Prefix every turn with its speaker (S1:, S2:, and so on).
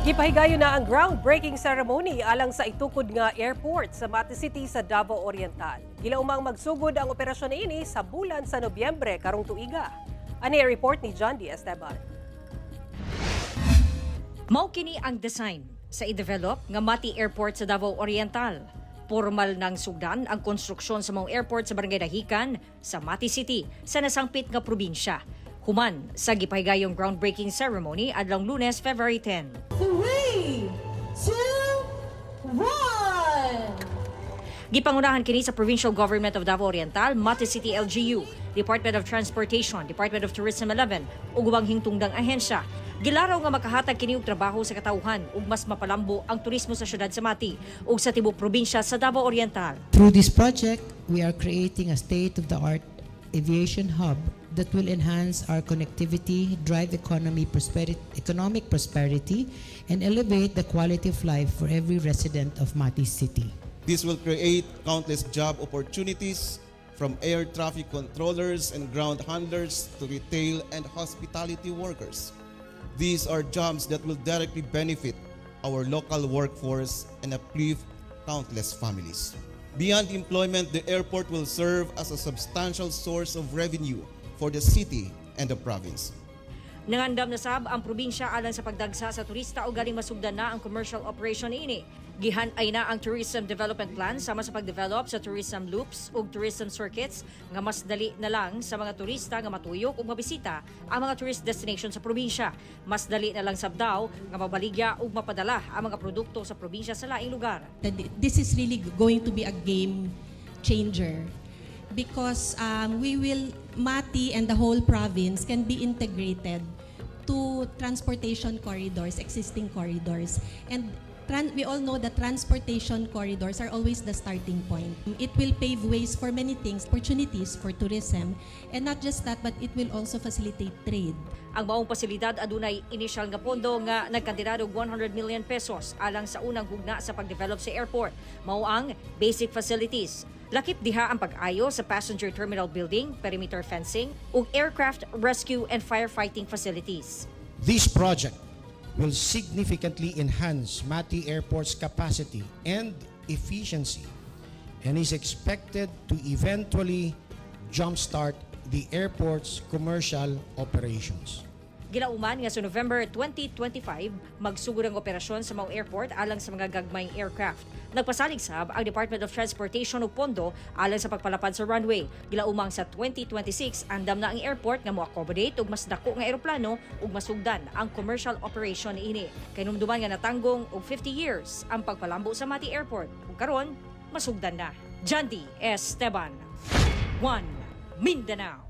S1: Gipahigayon na ang groundbreaking ceremony alang sa itukod nga airport sa Mati City sa Davao Oriental. Gilaumang magsugod ang operasyon niini sa bulan sa Nobyembre karong tuiga. Ani ang report ni John D. Esteban.
S2: Mao kini ang design sa i-develop nga Mati Airport sa Davao Oriental. Formal nang sugdan ang konstruksyon sa maong airport sa Barangay Dahican sa Mati City sa nasangpit nga probinsya. Human sa gipahigayong groundbreaking ceremony adlong Lunes, February 10.
S3: Three, two, one.
S2: Gipangunahan kini sa Provincial Government of Davao Oriental, Mati City LGU, Department of Transportation, Department of Tourism 11 ug ubang hingtungdang ahensya. Gilaraw nga makahatag kini og trabaho sa katawhan ug mas mapalambo ang turismo sa syudad sa Mati ug sa tibuok probinsya sa Davao Oriental.
S4: Through this project, we are creating a state-of-the-art aviation hub that will enhance our connectivity, drive economic prosperity, and elevate the quality of life for every resident of Mati City.
S5: This will create countless job opportunities, from air traffic controllers and ground handlers to retail and hospitality workers. These are jobs that will directly benefit our local workforce and uplift countless families. Beyond employment, the airport will serve as a substantial source of revenue for the city and the province.
S2: Nangandam na sab ang probinsya alang sa pagdagsa sa turista o galing masugdan na ang commercial operation ini. Gihan-ay na ang tourism development plan sama sa pagdevelop sa tourism loops ug tourism circuits nga mas dali na lang sa mga turista nga matuyok ug mabisita ang mga tourist destination sa probinsya. Mas dali na lang sab daw nga mabaligya ug mapadala ang mga produkto sa probinsya sa laing lugar.
S3: That this is really going to be a game changer because we will Mati and the whole province can be integrated to transportation corridors, existing corridors. And we all know that transportation corridors are always the starting point. It will pave ways for many things, opportunities for tourism, and not just that, but it will also facilitate trade.
S2: Ang maong pasilidad adunay inisyal nga pondo nga nagkantidad og 100 million pesos alang sa unang hugna sa pagdevelop sa airport. Mao ang basic facilities. Lakip diha ang pag-ayo sa passenger terminal building, perimeter fencing ug aircraft rescue and firefighting facilities.
S6: This project will significantly enhance Mati Airport's capacity and efficiency and is expected to eventually jumpstart the airport's commercial operations.
S2: Gilauman nga sa November 2025 magsugod ang operasyon sa maong airport alang sa mga gagmayng aircraft. Nagpasalig sab ang Department of Transportation og pondo alang sa pagpalapad sa runway. Gilaumang sa 2026 andam na ang airport nga mo-accommodate og mas dako nga eroplano ug masugdan ang commercial operation niini. Kahinumduman nga natanggong og 50 years ang pagpalambo sa Mati Airport ug karon masugdan na. Jandy Esteban, 1 Mindanao.